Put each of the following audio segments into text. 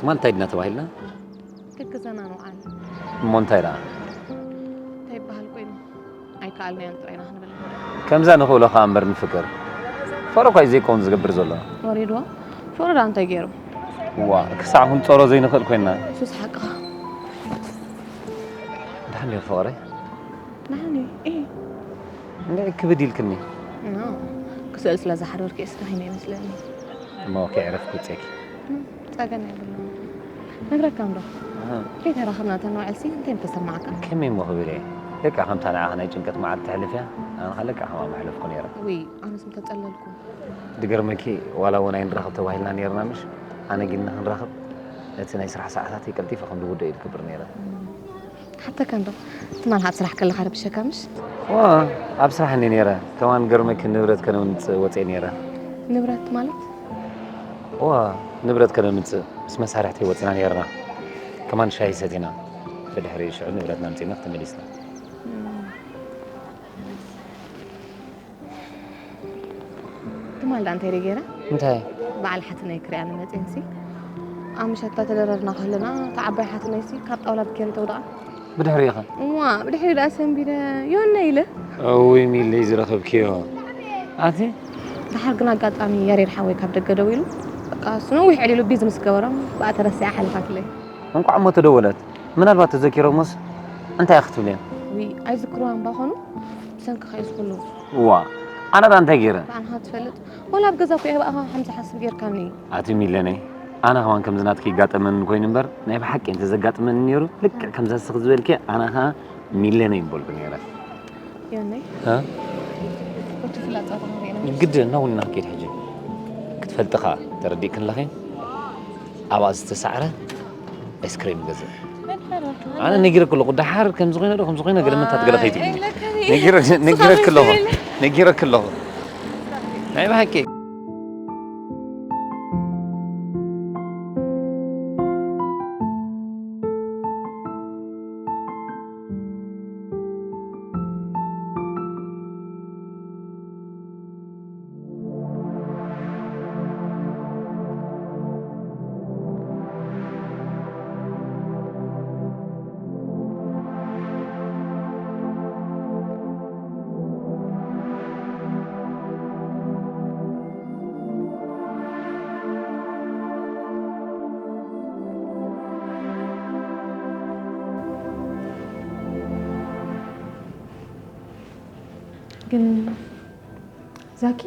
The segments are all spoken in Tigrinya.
ማን እንታይ ድና ተባሂልና? ክክዘና ንውዓል። እሞ እንታይ ደኣ? እንታይ ይበሃል ኮይኑ? ኣይከኣልናዮን ጥራይና ክንብል ንኽእል። ከምዛ ንኽእሎ ከኣ እምበር ንፍቅር። ፍቕሪ እኳ እዩ ዘይከውን ዝገብር ዘሎ። ወሪድዎ? ፍቕሪ ደኣ እንታይ ገይሩ? ዋ፣ ክሳዕ ክንጾሮ ዘይንኽእል ኮይንና። ሱስ ሓቅኻ። ደሓን ዲኺ ፍቕረይ? ደሓን እየ። እየ። እንድዒ ክብድ ኢልክኒ። ኖ፣ ክስእል ስለ ዝሓደርኩ እየ ስካኺ ይመስለኒ። እሞ ከየዕረፍኩ ውፅእኪ። እም፣ ጸገም የብሉን። ነግረካ እንዶ። ኣሃ። ከይተራኸብና እታ ንውዕልሲ እንታይ ምተሰማዓካ? ከመይ እሞ ክብል እየ? ለካ ከምታ ንዓኻ ናይ ጭንቀት መዓልቲ ተሕልፍ እያ። ኣነ ኸኣ ለካ ከማኣ መሕለፍኩ ነይረ። ውይ፣ ኣነስ ምተጸለልኩ። ድገርመኪ፣ ዋላ እውን ኣይንራኸብ ተባሂልና ነይርና ምሽ? ኣነ ግን ንኽንራኸብ እቲ ናይ ስራሕ ሰዓታተይ ቀልጢፈ ከም ዝውድኦ እየ ዝገብር ነይረ። እም። ሓተካ እንዶ፣ ትማል ኣብ ስራሕ ከለኻ ረቢሸካ ምሽ? ዋ፣ ኣብ ስራሕ እንዲ ነይረ። ከማን ገርመኪ ንብረት ከነምጽእ ወጺኤ ነይረ። ንብረት ማለት? ዋ፣ ንብረት ከነምጽእ ምስ መሳርሕተይ ወጺና ነይርና። ከማን ሻሂ ሰቲና። ብድሕሪ ሽዑ ንብረትና ኣምጺእና ተመሊስና። እም። ትማል ደኣ እንታይ ደይ ገይረ? እንታይ? በዓል ሓትነይ ክሪኣኒ መጺኤንሲ፣ ኣብ ምሸት ተደረርና ከለና፣ እታ ዓባይ ሓትነይሲ ካብ ጣውላ ብኬሪ ተውድቓ። ብድሕሪኡ ኸ? እዋ፣ ብድሕሪኡ ደኣ ሰንቢደ፣ ዮነ ኢለ። እውይ ሚለይ ዝረኸብክዮ። ኣቲ? ደሓር ግን ኣጋጣሚ ያሬድ ሓወይ ካብ ደገ ደዊሉ፣ በቃ እሱ ነዊሕ ዕሊሉ ቢዚ ምስ ገበሮም፣ ብኣ ተረሲዓ ሓሊፋትለይ። እንቋዕ እሞ ተደወለት። ምናልባት ተዘኪሮሞስ እንታይ ክትብልዮም? ውይ፣ ኣይዝክርዋን ባኾኑ፣ ብሰንክኻ እዩ ዝኹሉ። እዋ፣ ኣነ ደኣ እንታይ ገይረ? ብኣንኻ ትፈልጥ? ወላ ኣብ ገዛ እኮ እየ ብኣኻ ከም ዝሓስብ ጌርካኒ። ኣቲ ሚለነይ፣ ኣነ ከማን ከምዚ ናትኪ ይጋጠመኒ ኮይኑ እምበር፣ ናይ ብሓቂ እንተዘጋጥመኒ ነይሩ፣ ልክዕ ከምዛ ስኽ ዝበልኪ፣ ኣነ ኸኣ ሚለነይ ምበልኩ ነይረ። ዮነይ? እ? እቲ ፍላጻ ተማሪእና። ግድ፣ እና እውን ኢና ክንከይድ ሕጂ። ክትፈልጢ ኸኣ፣ ተረዲእክን ኣለኺ? ኣብኣ ዝተሳዕረ ኣይስክሬም ይገዝእ። ኣነ ነጊረኪ ኣለኹ፣ ደሓር ከምዚ ኮይነ ዶ ከምዚ ኮይነ ገለ ምንታት ገለ ከይትብሊ። ነጊረ-፣ ነጊረኪ ኣለኹ፣ ነጊረኪ ኣለኹ። ናይ ብሓቂ። ግን ዛኪ፣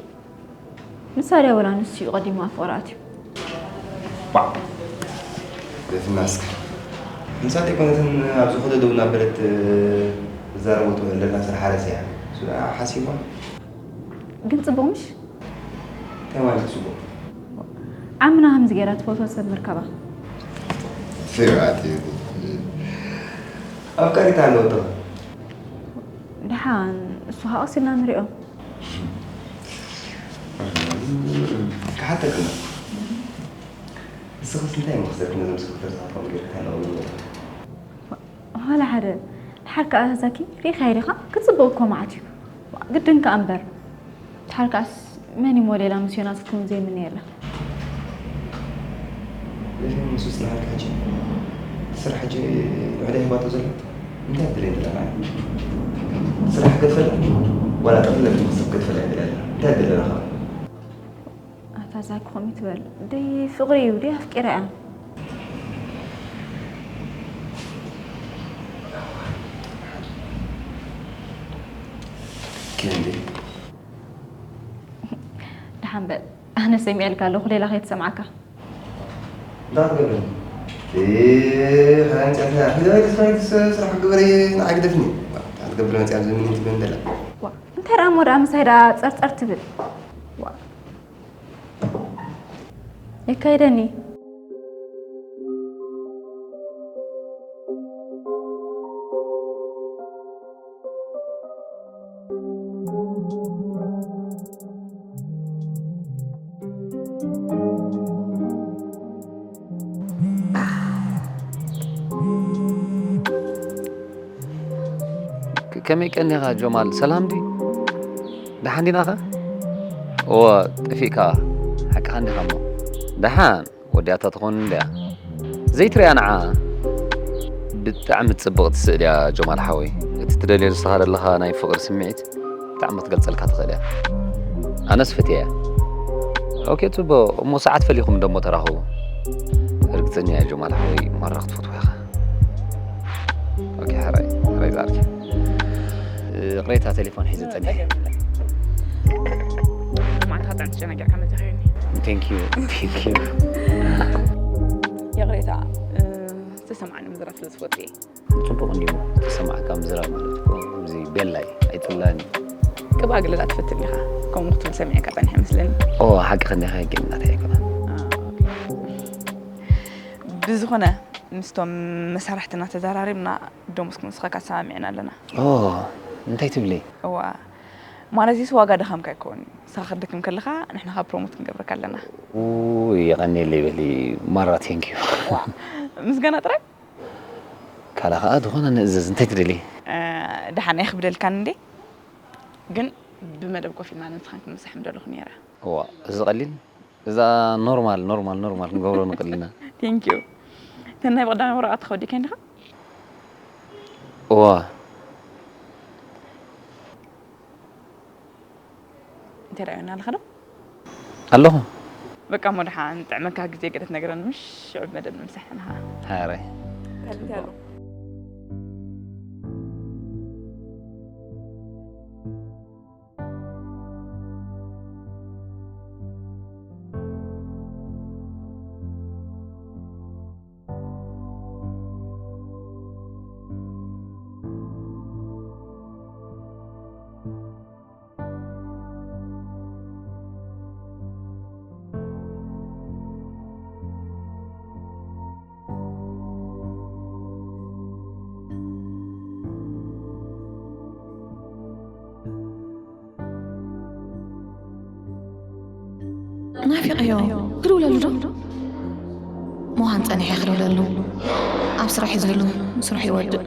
ንሳ ድያ ወላ ንሱ እዩ ቀዲሙ ኣብ ፍቕሪ ኣትዩ? ዋው፣ ቤትና እስከ። ንሳ ዘይኮነትን ኣብዚ ኾዶ ደው እናበለት ትዛረቦ ትውዕል ዘላ ስራሕ ረሲዓ። እሱ ደኣ ሓሲባ። ግን ጽቡቕ ምሽ? እንታይ ማለት ጽቡቕ? ዓምና ከምዚ ገይራ ትፈትዎ ሰብ ምርካባ። ስርዓት እዩ። ኣፍቃሪታ ኣለወቶ። ደሓን፣ እሱ ኸኣ ቀስ ኢልና ንሪኦ። ክሓተክና። ንስኽስ እንታይ መኽሰብኪ ነዞም ሰብ ክትረሳዕቶም ጌርካ ኣለዉ? ዋላ ሓደ። ደሓር ከኣ ዛኪ፣ ሪኢኻዮ ዲኻ? ክጽብቕ እኮ መዓት እዩ። ግድን ከኣ እምበር። ደሓር ከኣስ መን እዩ ሞዴላ ምስ ዮናስ ክትከውን ዘይምነየላ? ኤፍሬም፣ ንሱ ጽንሓልካ ሕጂ። እቲ ስራሕ ሕጂ ንዕዳ ሂባቶ ዘላ። እንታይ ትደልየኒ ዘለኻ? ስራሕ ክትፈላ? ዋላ ጠቕለል መኽሰብ ክትፈላ እየ ደልያ ዘለኹ። እንታይ ትደሊ ዘለኻ? ኣታ ዛኪ ከምኡ ትበል። ደይ ፍቕሪ እዩ፣ ደይ ኣፍቂራ እያ። ክንዲ። ደሓን በል። ኣነ ሰሚዐልካ ኣለኹ፣ ሌላ ከይትሰምዓካ። እንታይ ክትገብር? እ፣ ኸረን ጨርሰ፣ ሂደ፣ ሂደ፣ ሂደ፣ ስራሕ ግበሪ፣ ንዓይ ግደፍኒ። እንታይ ክትገብር መፅያ ኣብዚ ምን ትብል እንደላ? ዋ፣ እንታይ ደኣ እሞ ደኣ ምሳይ ደኣ ጸርጸር ትብል? ዋ። የካይደኒ። ከመይ ቀኒኻ ጆማል? ሰላም ድዩ? ደሓን ዲናኸ? እወ፣ ጠፊእካ። ሓቅኻ እንዲኻ እሞ። ደሓን፣ ወዲኣታ ትኾን እንድያ። ዘይትሪኣ ንዓ። ብጣዕሚ ጽብቕቲ ስእሊ እያ ጀማል ሓወይ። እቲ ትደልዮ ንስኻ ዘለኻ ናይ ፍቕሪ ስምዒት ብጣዕሚ ክትገልጸልካ ትኽእል እያ። ኣነስ ፈትየ እያ። ኦኬ፣ ጽቡቕ። እሞ ሰዓት ፈሊኹም ደሞ ተራኸቡ። ርግጸኛ እየ ጀማል ሓወይ፣ ማራ ክትፈትዎ ኢኻ። ኦኬ፣ ሕራይ፣ ሕራይ ዝዓርከይ። ይቕሬታ፣ ቴሌፎን ሒዘ ጸኒሐ። ጸገም የለን። ማዕድኻ ጥዕና ተጨናጊዕካ መጺኻ እዮኒ። Thank you, thank you። ይቕሬታ፣ እ፣ ዝተሰምዓኒ ምዝራብ ስለ ዝፈቱ እየ። ጽቡቕ እንድዩ ዝተሰማዕካ ምዝራብ ማለት እኮ፣ እዚ ቤላይ ኣይጽላእን እዩ። ቅብኣ ገለ ደኣ ትፈትን ኢኻ፣ ከምኡ ክትብል ሰሚዐካ ጸኒሐ መስለኒ። ኦ፣ ሓቅኺ እንዲኺ፣ ግን እናተይ ኣይኮነን። አ፣ ኦኬ። ብዝኾነ፣ ምስቶም መሳርሕትና ተዘራሪብና፣ ደሞዝ ክንውስኸካ ተሰማሚዕና ኣለና። ኦ፣ እንታይ ትብሊ? እዋ፣ ማለት እዚስ ዋጋ ድኻምካ ኣይከውን እዩ። ንስኻ ክትደክም ከለኻ፣ ንሕና ኸኣ ፕሮሞት ክንገብረካ ኣለና። ውይ፣ የቐንየለይ በሊ፣ ማራ፣ ቴንክ ዩ። ምስጋና ጥራይ? ካልእ ኸኣ ዝኾነ ንእዘዝ፣ እንታይ ትደሊ? እ፣ ደሓን ኣይኽብደልካን እንዴ? ግን ብመደብ ኮፍ ኢልና ንምስኻን ክንምሳሕ ምደለኹ ነይረ። እዋ፣ እዚ ቀሊል? እዛ ኖርማል፣ ኖርማል፣ ኖርማል ክንገብሮ ንኽእል ኢና። ቴንክ ዩ። እተን ናይ ብቐዳማይ ወረቓት ከወዲእካየን ዲኻ? እዋ። እንታይ ደኣ ኣለኻ ዶ? ኣለኹ። በቃ እሞ ደሓን ጥዕመካ ግዜ ገለ ትነግረኒ ምሽ? ሽዑ ብመደብ ንምሳሕ ንኻ። ሃረ። እንታይ ኣሎ? ናፊቐዮ። ክድውለሉ ዶ? ምዃን ጸኒሐ ክድውለሉ። ኣብ ስራሕ እዩ ዘሎ። ስራሕ ይወድእ።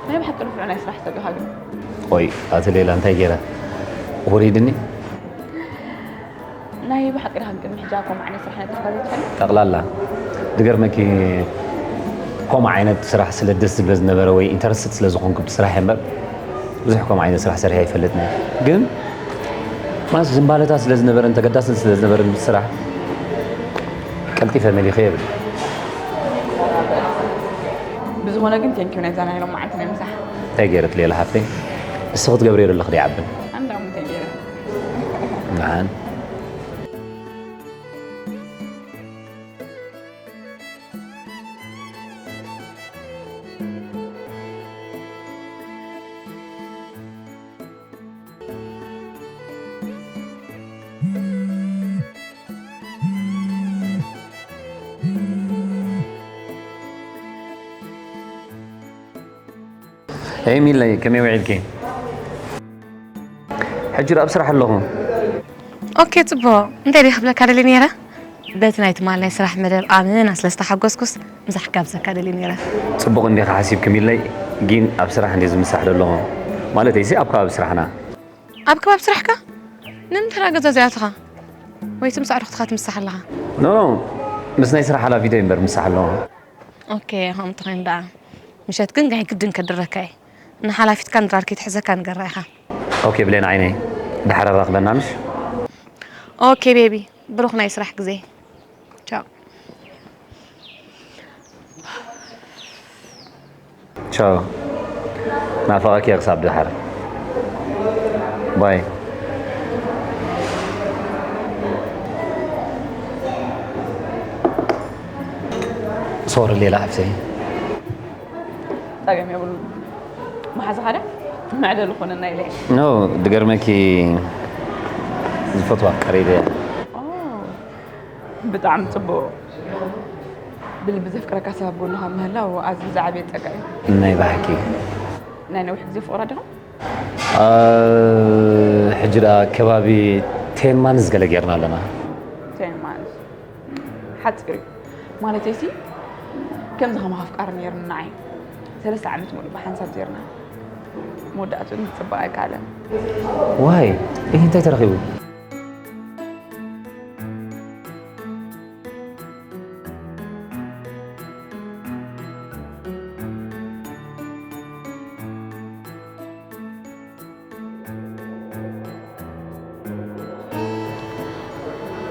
ናይ ብሓቂ ንፉዕ ናይ ስራሕ ሰብ ኢኻ ግን። ቆይ፣ ኣቲ ሌላ እንታይ ገይረ? ወሪድኒ? ናይ ብሓቂ ዲኻ ግን ቅድሚ ሕጂ ኣብ ከምኡ ዓይነት ስራሕ ነቲፍካ ዘይትፈልጥ? ጠቕላላ፣ ዝገርመኪ፣ ከምኡ ዓይነት ስራሕ ስለ ደስ ዝብለ ዝነበረ ወይ ኢንተረስትድ ስለ ዝኾንኩ ብስራሕ እየ እምበር፣ ብዙሕ ከምኡ ዓይነት ስራሕ ሰሪሐ ኣይፈልጥን እየ። ግን ማለት ዝንባለታት ስለ ዝነበረን ተገዳስን ስለ ዝነበረን ስራሕ ቀልጢፈ መሊኸ የብል። ብዝኾነ ግን ቴንኪዩ ናይዛ ናይ ሎማዓንቲ ናይ ምሳሕ። እንታይ ገይረ ኣቲ ሌላ ሓፍተይ? ንስኺ ክትገብርዮ ዘለኺ ደይዓብን። ኣነ ደኣ እንታይ ገይረ? ንዓን። ኤሚለይ፣ ከመይ ውዒልኪ? ሕጂ ደኣ ኣብ ስራሕ ኣለኹ። ኦኬ፣ ጽቡቕ። እንታይ ደይ ክብለካ ደልየ ነይረ? በቲ ናይ ትማል ናይ ስራሕ መደብ ኣመና ስለ ዝተሓጎስኩስ፣ ምሳሕ ክጋብዘካ ደልየ ነይረ። ጽቡቕ እንዲኻ ሓሲብኪ ሚለይ፣ ግን ኣብ ስራሕ እንድየ ዝምሳሕ ዘለኹ። ማለተይሲ ኣብ ከባቢ ስራሕና። ኣብ ከባቢ ስራሕካ? ንምንታይ ደኣ ገዛ እዚኣ ኣቲኻ? ወይስ ምስ ኣዕሩኽትኻ ትምሳሕ ኣለኻ? ኖ፣ ኖ፣ ምስ ናይ ስራሕ ሓላፊተይ እምበር ምሳሕ ኣለኹ። ኦኬ፣ ከምኡ እንተኾይኑ ደኣ፣ ምሸት ግን ናይ ግድን ከድረካ እየ። ንሓላፊትካ ንድራር ከይትሕዘካ ንገራ ኢኻ። ኦኬ ብሌን ዓይነይ፣ ደሓር ኣራኽበና ምሽ? ኦኬ ቤቢ፣ ብሩኽ ናይ ስራሕ ግዜ። ቻው። ቻው። ናፈቐኪ እየ ክሳብ ደሓር። ባይ። ሶሪ ሌላ ሓፍተይ። ጸገም የብሉን። መሓዛኻ ድያ? መዕለሊ ኮነና ኢለ እየ። ኖ፣ ድገርመኪ ዝፈትዋ ኣፍቃሪተይ እያ። ኦ፣ ብጣዕሚ ጽቡቕ። ብልቢ ዘፍቅረካ ሰብ ኣብ ጎንኻ ምህላው ኣዝዩ ዝዓበየ ጸጋ እዩ። ናይ ብሓቂ። ናይ ነዊሕ ግዜ ፍቕራ ዲኹም? ኣ፣ ሕጂ ደኣ ከባቢ ቴን ማንዝ ገለ ጌርና ኣለና። ቴን ማንዝ። ሓጺር እዩ። ማለተይሲ፣ ከምዚ ከማኻ ኣፍቃሪ ነይሩኒ ንዓይ። ሰለስተ ዓመት ሙሉእ ብሓንሳብ ጌርና። መወዳእትኡ ግን ክጽበቕ ኣይከኣለን። ዋይ፣ እሂ እንታይ ተረኺቡ?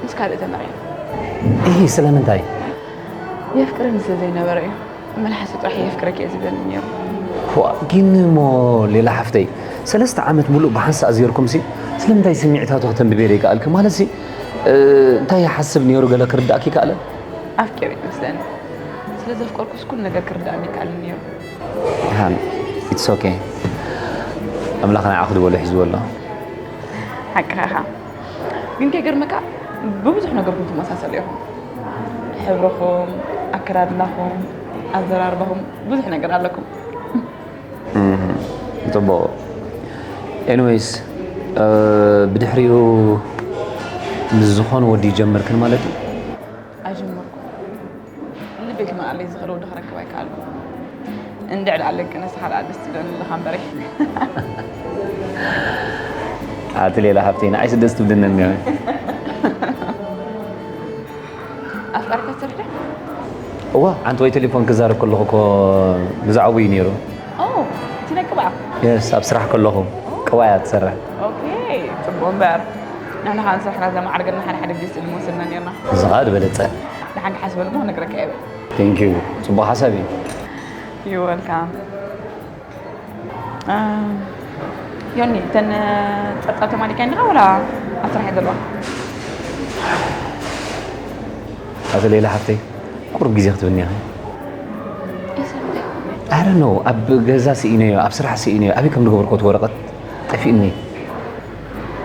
ምስ ካልእ ተመርዒ። እሂ፣ ስለምንታይ? የፍቅረኒ ስለ ዘይነበረ እዩ። መልሓሱ ጥራሕ የፍቅረኪ እየ ዝብለኒ ነይሩ። ዋእ፣ ግን እሞ ሌላ ሓፍተይ፣ ሰለስተ ዓመት ሙሉእ ብሓንሳእ ዜርኩምሲ፣ ስለምንታይ ስምዒታቱ ከተንብብዮ ዘይከኣልኪ? ማለትሲ፣ እ፣ እንታይ ይሓስብ ነይሩ ገለ ክርድኣኪ ይከኣለ? ኣፍቂሩ ይመስለኒ። ስለ ዘፍቀርኩስ ኩሉ ነገር ክርድኣኒ ይከኣለኒ ነይሩ። ደሓን፣ it's okay። ኣምላኽ ንዓኺ ዝበሎ ሒዝዎ ኣሎ። ሓቅኻ ኢኻ። ግን ከይገርመካ ብብዙሕ ነገርኩም ትመሳሰሉ ኢኹም። ሕብርኹም፣ ኣከዳድናኹም፣ ኣዘራርባኹም ብዙሕ ነገር ኣለኩም። እህ፣ ጽቡቕ። ኤኒዌይስ፣ እ፣ ብድሕሪኡ ምስ ዝኾነ ወዲ ይጀምርክን ማለት እዩ? ኣጀመርኩ። ልበይ ክመልኣለይ ዝኽእል ወዲ ክረክብ ኣይከኣልኩ። እንድዕ ደኣ ኣለኪ፣ ንስኻ ደኣ ደስ ትብለኒ ኣለኻ እምበረይ። ኣቲ ሌላ ሃብተይ፣ ንዓይስ ደስ ትብለኒ እኒኦ። ኣፍቃሪካ ትሰርሕ ዶ? እዋ፣ ሓንቲ ወይ ቴሌፎን ክዛረብ ከለኹ እኮ ብዛዕባኡ እዩ ነይሩ። ኦ፣ እቲ ናይ ቅብኣ? የስ፣ ኣብ ስራሕ ከለኹ ቅብኣ እያ ትሰርሕ። ኦኬ፣ ጽቡቕ እምበር። ንሕና ከኣ ንስራሕና ዘማዕርገልና ሓደ ሓደ ግዜ ስእሊ ምወሰድና ነይርና። እዚ ኸኣ ዝበለጸ። ደሓን ክሓስበሉ እሞ ክነግረካ እየ። Thank you። ጽቡቕ ሓሳብ እዩ። You're welcome። አ፣ ዮኒ፣ እተን ጸብጻብ ተማሊእካየን ዲኻ ወላ ኣብ ስራሕ እየን ዘለዋ? ኣቶ ሌላ ሓፍተይ፣ ቁሩብ ግዜ ክትብኒ ኢኺ። I don't know፣ ኣብ ገዛ ስኢነዮ፣ ኣብ ስራሕ ስኢነዮ፣ ኣበይ ከም ዝገበርኩ እቲ ወረቐት ጠፊእኒ።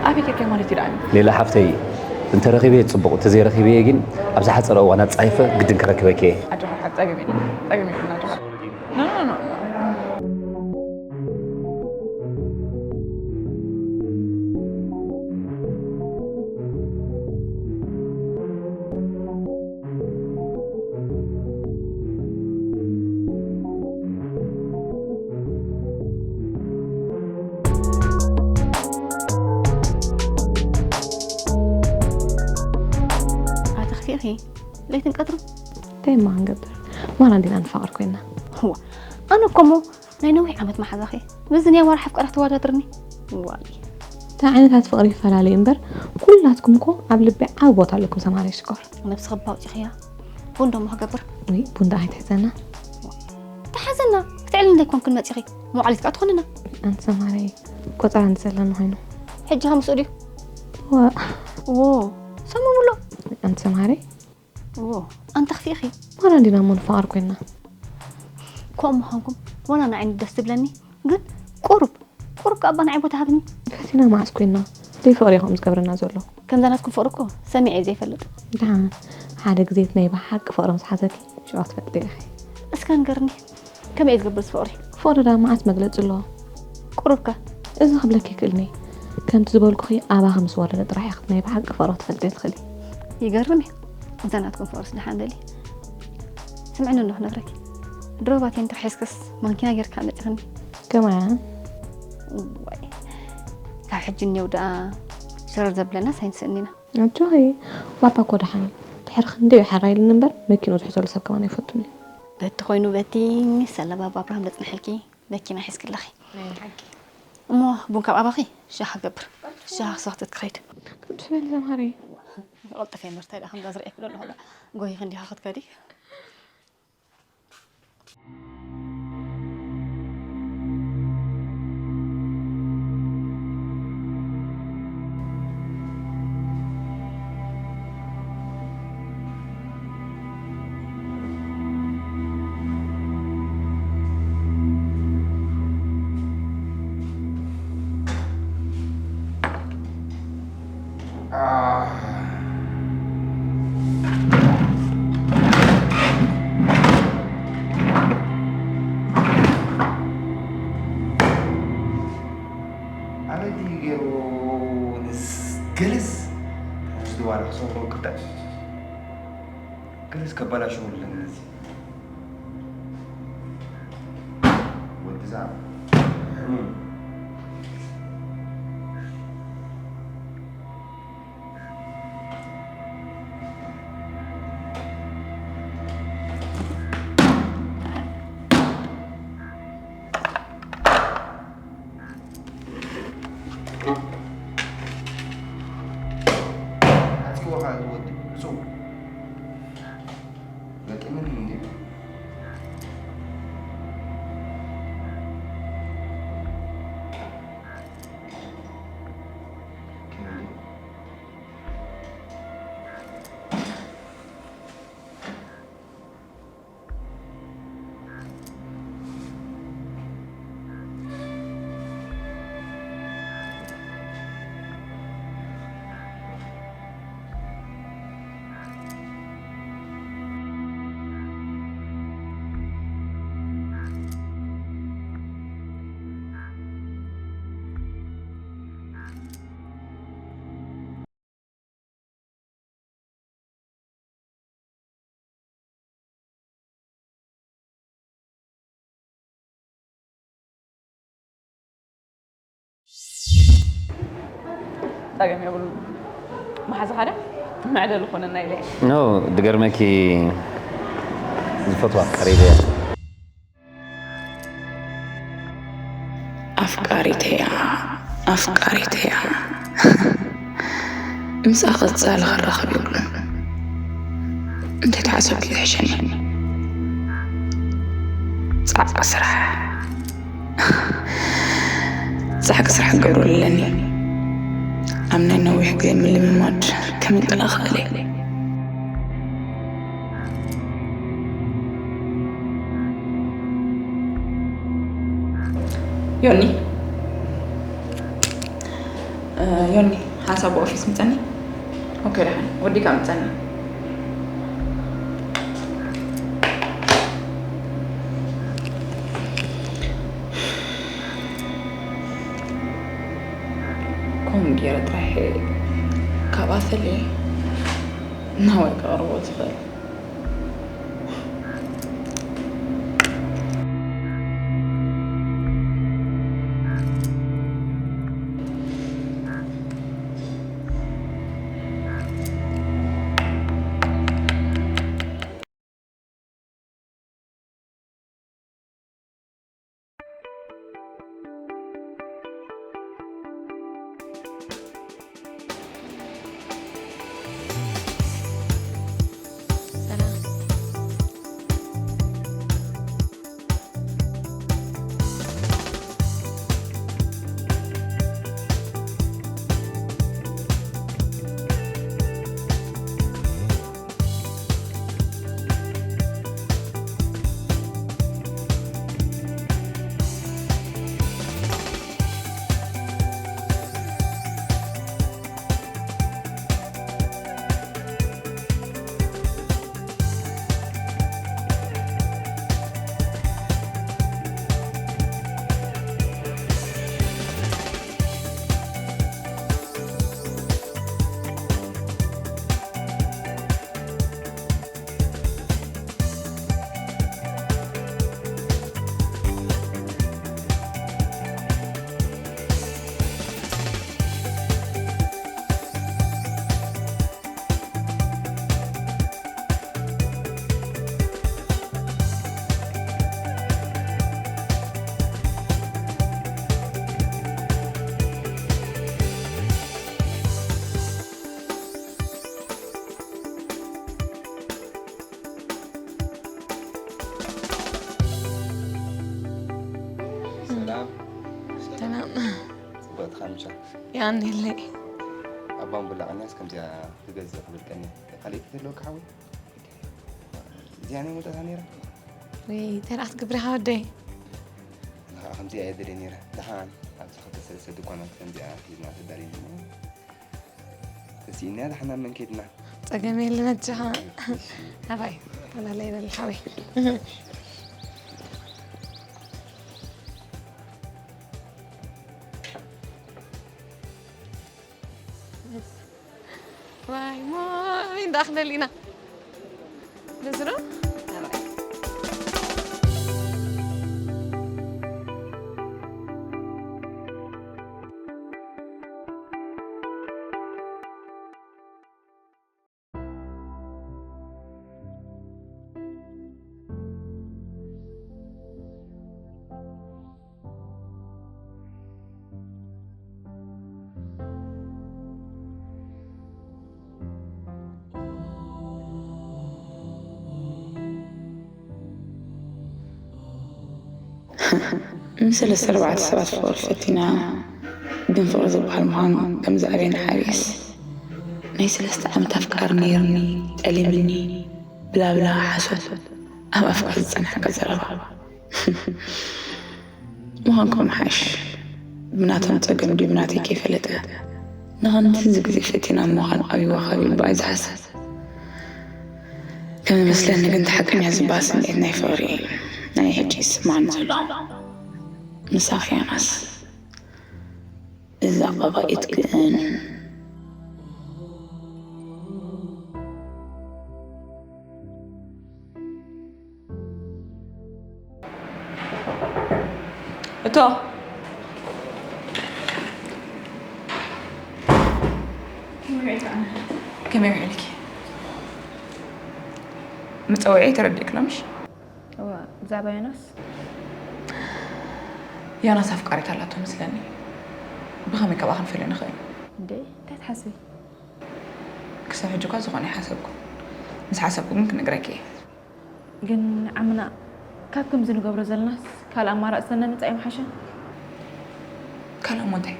ኣበይ ጌርካዮ ማለት እዩ ደኣ? ሌላ ሓፍተይ፣ እንተ ረኺበዮ ጽቡቕ፣ እንተ ዘይረኺበዮ ግን ኣብ ዝሓጸረ እዋን ኣጻይፈ ግድን ከረክበኪ እየ። ኣጆኻ፣ ጸገም የለን፣ ጸገም የለን፣ ኣጆኻ። No, no, no, no. ኣተኽፊእኺ ለይትን ቀትርን? እንታይ እማ ክንገብር? ማራ እንዲና ንፋቐር ኮይና። እዋ፣ ኣነ እኮ እሞ ናይ ነዊሕ ዓመት መሓዛኺ፣ ምስዚ ናይ ኣዋርሕ ኣፍቃሪ ክትወዳድርኒ? ዋይ። እንታይ ዓይነታት ፍቕሪ ይፈላለዩ እምበር፣ ኩላትኩም እኮ ኣብ ልበይ ዓቢ ቦታ ኣለኩም ሰማርያ ሽኮር። ነብስኺ እባ ኣውጺኽያ። ቡን ዶ እሞ ክገብር? ውይ፣ ቡን ደኣ ኣይትሕዘና። ተሓዘና፣ ክትዕልሊ እንታይ ኮንክን መጺኺ? መውዓሊት ከኣ ትኾንና። ኣንቲ ሰማርያ፣ ቆጸራ እንዲ ዘለና ኮይኑ። ሕጂ ከ ምስኡ ድዩ? ዋ። ዎ፣ ሰሙ ሙሉ። ኣንቲ ሰማርያ፣ ዎ፣ ኣንታ ኣኽፊእኺ። ማራ እንዲና እሞ ንፋቐር ኮይንና። ከምኡ ምዃንኩም ዋላ ንዓይ ደስ ትብለኒ፣ ግን ቁሩብ፣ ቁሩብ ከኣ እባ ንዓይ ቦታ ሃብኒ። ፈቲና መዓስ ኮይንና? ደይ ፍቕሪ እዩ ከምኡ ዝገብረና ዘሎ። ከምዛ ናትኩም ፍቕሪ እኮ ሰሚዐ እየ ዘይፈልጥ። ደሓን፣ ሓደ ግዜ እቲ ናይ ብሓቂ ፍቕሪ ምስ ሓዘኪ፣ ሽዑ ክትፈልጢ ኢኺ። እስከ ንገርኒ፣ ከመይ እየ ዝገብር እዚ ፍቕሪ? ፍቕሪ ደኣ መዓስ መግለጺ ኣለዎ? ቁሩብከ? እዚ ክብለኪ ይክእልኒ። ከምቲ ዝበልኩኺ ኣባኺ ምስ ወረደ ጥራሕ ኢኺ ናይ ብሓቂ ፍቕሪ ክትፈልጥዮ ትኽእሊ። ይገርም እዩ። እዛ ናትኩም ፍቕርስ ደሓን በሊ። ስምዕኒ እንዶ ክነግረኪ። ድሮ ባቴን ተርሒስክስ ማንኪና ጌርካ መጺኽኒ። ከማያ? ዋይ። ካብ ሕጂ እኔው ደኣ ሸረር ዘብለናስ ኣይንስእን ኢና። ኣጆኺ፣ ባባ እኮ ደሓን እዩ። ድሕሪ ክንደይ እዩ ሓራ ኢሉኒ እምበር፣ መኪንኡ ዝሕዘሉ ሰብ ከማን ኣይፈቱን እዩ። በቲ ኮይኑ በቲ፣ ሰላም ባባ ኣብርሃም ዘጽንሐልኪ መኪና ሒዝክለኺ። ናይ ሓቂ። እሞ ቡን ካብ ኣባኺ ሻሂ ክገብር። ሻሂ ክሰኽትት ክኸይድ። ቅዱስ በል ዘምሃሪ። ቀልጥፈ እምበር፣ እንታይ ደኣ ከምዛ ዝርእየኪ ዘለኹ ደኣ ጎይኺ እንዲኻ ክትከዲ። ኣበይ ድዩ ገይሩ? ንስ ገለስ፣ ሕጂ ድዋለ ክሰብሮ ክልተ ገለስ ከበላሽውልን እዚ ወዲ ዛዕባ ሕሙም። ኣጽዋኻ ዝወዲ እጹው ገጢሙኒ እንዴ? ጸገም የብሉን። መሓዛኻ ዶ መዕለሊ ኮነና ኢለ። ኖ፣ ድገርመኪ ዝፈትዋ ኣፍቃሪት እያ። ኣፍቃሪተያ፣ ኣፍቃሪተያ። ምስኣ ቀጻሊ ክራኸብ የብሉን። እንተተሓሰብኩ ይሕሸኒ። ጻዕቂ ስራሕ፣ ጻዕቂ ስራሕ ክገብረሉ ኣለኒ። ኣብ ናይ ነዊሕ ግዜ ምልምማድ ከምንቅላ ክኽእል እየ። ዮኒ፣ እ፣ ዮኒ፣ ሓንሳብ ብኦፊስ ምጸኒ። ኦኬ፣ ደሓን። ወዲካ ምጸኒ። ከምኡ ገይረ ጥራሕ ካብኣ ፈልየ ናባይ ከቕርቦ ዝኽእል። ሰላም። ጽቡቕ፣ ትኻምቻ። የቐንየለይ። ኣብ ባምቡላ ቀንያስ ከምዚኣ ትገዝእ ክብል ቀንየ። ካልእ ትህልወካ ሓወይ? እዚኣ ናይ መውጻእታ ነይራ። ወይ፣ እንታይ ደኣ ክትገብር ኢኻ ወደይ? ንዓ ከምዚኣ እየ ደልየ ነይረ። ደሓን ኣብዚ ክልተ ሰለስተ ድኳናት ከምዚኣ ሒዝና ተዳሊና። ተሲእና ደሓን ኣብ መን ከይድና? ጸገም የለን ኣጆኻ። ኣባይ፣ ተላለይ በል ሓወይ። ዋይ፣ ማይ፣ እንዳ ክደል ኢና። በዚ ዶ? ኣባይ። ንሰለስተ ኣርባዕተ ሰባት ፍቕሪ ፈቲና፣ ግን ፍቕሪ ዝበሃል ምዃኑ ከም ዝኣበየኒ ሓሪስ፣ ናይ ሰለስተ ዓመት ኣፍቃሪ ነይርኒ፣ ጠሊምኒ፣ ብላብላ ሓሶት ኣብ ኣፍካ ዝጸንሐካ ዘረባ። ምዃንኩም ሓሽ ብናቶም ጸገም ድዩ ብናተይ ከይፈለጠ ንኸንድዚ ግዜ ፈቲና ምዃን ኣብይዋ ካብ ኢሉ ብኣይ ዝሓስብ ከም ዝመስለኒ ግን እቲ ሓቀኛ ዝበሃል ስምዒት ናይ ፍቕሪ ናይ ሕጂ ይስምዓኒ ዘሎ ንሳ ዮናስ እዛ ቀባኢት ግን እቶ ከመይ ውዒልኪ? መጸውዒ ተረዲእክሎ ምሽ? እወ፣ ብዛዕባ ዮናስ? ዮናስ ኣፍቃሪት ኣላቶ መስለኒ። ብኸመይ ካብኣ ክንፈልዮ ንኽእል? እንዴ፣ እንታይ ትሓስቢ? ክሳብ ሕጂ እኳ ዝኾነ ኣይሓሰብኩን። ምስ ሓሰብኩ ግን ክነግረኪ እየ። ግን ዓምና ካብ ከምዚ ንገብሮ ዘለናስ ካልእ ኣማራጺ ተነምጽእ ኣይምሓሸን? ካልእ እሞ እንታይ?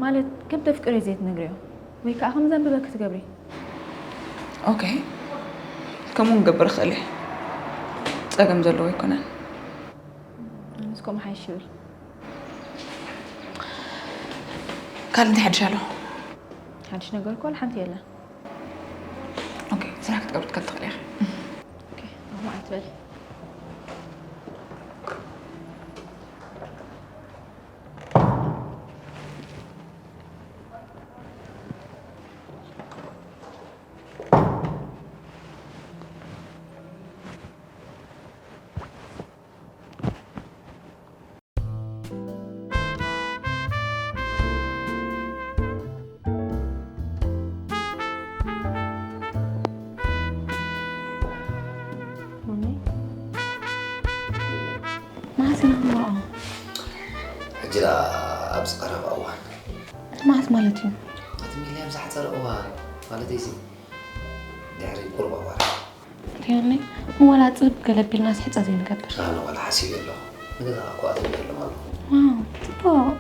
ማለት ከም ተፍቅርዮ ዘይትነግርዮ ወይ ከኣ ከም ዘንብበኪ ትገብሪ። ኦኬ፣ ከምኡ ክገብር እኽእል እየ። ጸገም ዘለዎ ኣይኮነን። ኣነስ ከምኡ ሓይሽ ይብል። ካልእ እንታይ ሓድሽ ኣሎ? ሓድሽ ነገር እኮ ወላ ሓንቲ የለን። ኦኬ፣ ስራሕ ክትገብሪ ትከድ ትኽእሊ ኢኺ። ኦኬ፣ ኣሁን ኣይትበሊ። ማማይ? መዓስ ኢና ክንመርዖ? ሕጂ ደኣ ኣብዚ ቀረባ እዋን። መዓስ ማለት እዩ? ኣቲ ሚሊ ኣብ ዝሓጸረ እዋን ማለተይሲ ድሕሪ ቁሩብ ኣዋርሕ። እንታይ ኢልኒ? ምወላ ጽብብ ገለ ኣቢልናስ ሕጸ ዘይንገብር። ኣነ ዋላ ሓሲበ ኣለኹ። ንገዛ እኮ ኣተብየ ኣለኹ። ዋው፣ ጽቡቕ።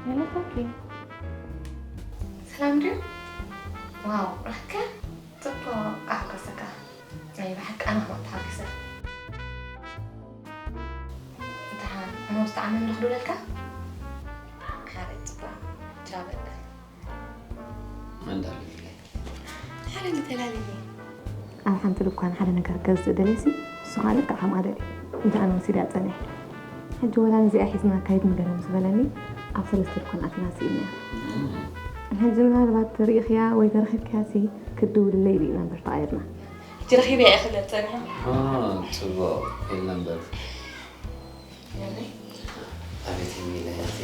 ሄሎ፣ ሶፊ። ሰላም ድዩ? ዋው፣ ረኸ ጽቡቕ ኣሕጎሰካ። ናይ ብሓቂ ኣነ ኸኣ ተሓጒሰ። ደሓን፣ እሞ ብጣዕሚ እንዶ ክድውለልካ? ሓረይ ጽቡቕ። ቻው በቃ። መንዳሊኒ። ሓደ ምተላሊኒ። ኣብ ሓንቲ ድኳን ሓደ ነገር ክገዝእ ደልየሲ፣ ንሱ ኸኣ ልክዕ ከምኣ ደልዩ። እንተ ኣነ ወሲደያ ጸኒሐ። ሕጂ ወላ ነዚኣ ሒዝና ካይድ ንገለ ምስ በለኒ፣ ኣብ ሰለስተ ድኳን ኣቲና ስኢልናያ። ሕጂ ምናልባት ርኢኽያ ወይ ተረኺብክያሲ፣ ክትድውልለይ ኢሉ ኢና እምበር ተቓይርና። ሕጂ ረኺበያ እየ ክብለኒ ጸኒሐ። ኣሃ፣ ጽቡቕ ኢልና እምበር። ኣቤት የሚል እህቴ።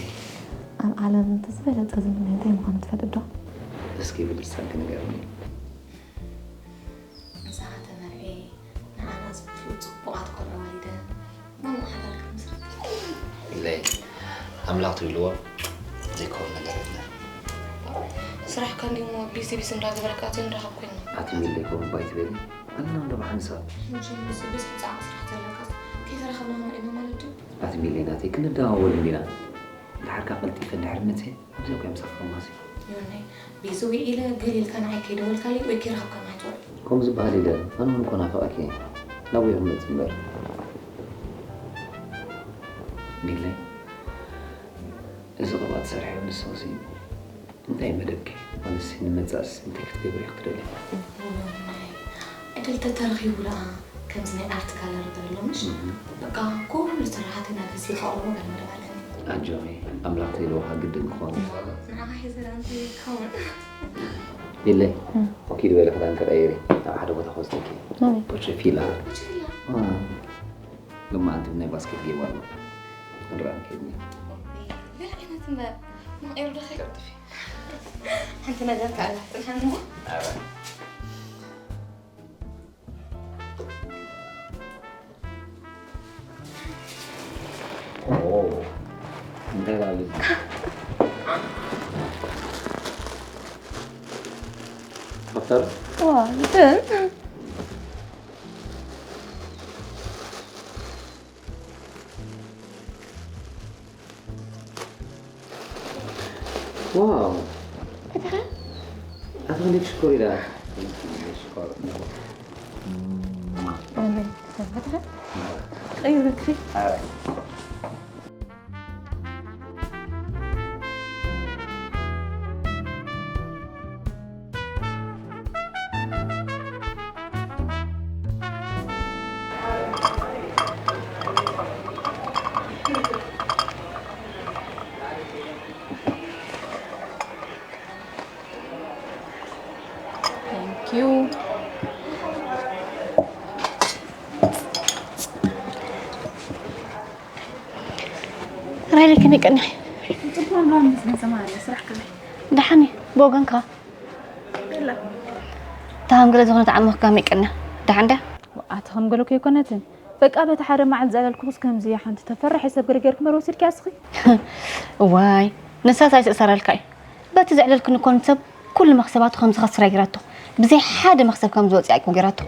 ኣብ ዓለም እቲ ዝበለጸ ዝምነ እንታይ ምዃኑ ትፈልጥ ዶ? እስኪ ብልሳንኪ ንገርኒ። ንስኻ ተመርዕየ፣ ንዓና ዝፈትዉ ጽቡቓት ቆልዑ ወሊደ፣ ማማ ሓዳር ክትምስርት። ኢለይ፣ ኣምላኽ ትብልዎ ዘይከውን ነገር የለን። ስራሕካ እንዲሞ ቢዚ ቢዚ እንዳገበረካ ዘይንራኸብ ኮይንና። ኣቲ ሚሊ ኮም ባይ ትበሊ? ኣለና እንዶ ብሓንሳብ። ሕጂ ምስ ብዝሒ ጻዕቂ ስራሕ ዘለካስ ከይተራኸብና መሪና ማለት ድዩ? ኣቲ ሚለይ ናተይ፣ ክንደዋወል እንዲና። ድሓርካ ቀልጢፈ እንድሕር መጽየ፣ ኣብዚ እኮ ምሳኻ ከማሲ። ዮናይ፣ ቤዚ ወይ ኢለ ገለ ኢልካ ንዓይ ከይደወልካለይ ወይ ከይረኸብካኒ ኣይትውዕል። ከምኡ ዝበሃል የለን። ኣነ እውን እኮ ናፈቐኪ እየ። ናብኡ ክመጽእ እምበር። ሚለይ፣ እዚ ቅብኣት ሰርሐ ንስኺ እንታይ መደብኪ? ኣነስ ንመጻእስ እንታይ ክትገብሪ ኢኺ ትደልዪ? ዮናይ፣ ዕድል ተተረኺቡ ደኣ ከምዚ ናይ ኣርት ጋለሪ ዶ ኣሎ ምሽ? እህ። በቃ ኩሉ ስራሓተይ ናብ ህዝቢ ከቕርቦ ገለ መደብ ኣለኒ። ኣጆኺ፣ ኣምላኽ ተይልዋኻ ግድን ክኾን እዩ። ንዓኻ ሒዘ ደኣ እንታይ ይከውን? የለይ፣ እም። ኦኬ፣ ድበሊ ክዳን ክቐይሪ ናብ ሓደ ቦታ ክወስደኪ። ናበይ? ፖቸፊላ። ፖቸፊላ? እ። ሎማዓንቲ ብናይ ባስኬት ጌም ኣሎ። ክንረኣ ንከይድ ኢና። ገለ ዓይነት እምበር፣ መቐይሩ ዶ ከይቀልጥፍ? ሓንቲ ነገር ከኣ ኣላ፣ ጽንሓኒ እሞ። ኣረ። ኦ፣ እንታይ ላሉ እዚ? ዶክተር? ዋ፣ ግን ዋው። ፈተኻ? ኣቶ ክንደይ ሽኮር ኢላ? ሽኮር። ኣሜን። ፈተኻ? ቀይር በትሪ። ኣረ። Thank you. ራይለይ ከመይ ቀኒኺ? ጽቡቕ እምበር ምስ ገንዘብ ኣለ ስራሕ ከመይ? ደሓን እየ። ብወገንካ? የላ። እታ ከም ገለ ዝኾነት ዓመኽካ ከመይ ቀንያ? ደሓን ድያ? ኣቲ ከም ገለ እኮ ኣይኮነትን። በቃ በቲ ሓደ መዓልቲ ዝኣለልኩኽስ ከምዚ እያ ሓንቲ ተፈርሒ ሰብ ገለ ጌርኪ እምበር ወሲድክያ እስኺ? እዋይ፣ ንሳስ ኣይስእሰረልካ እዩ። በቲ ዘዕለልክኒ እኮ ንሰብ ኩሉ መኽሰባቱ ከም ዝኸስር ገይራቶ። ብዘይ ሓደ መኽሰብ ከም ዝወጽእ እኮ ገይራቶ።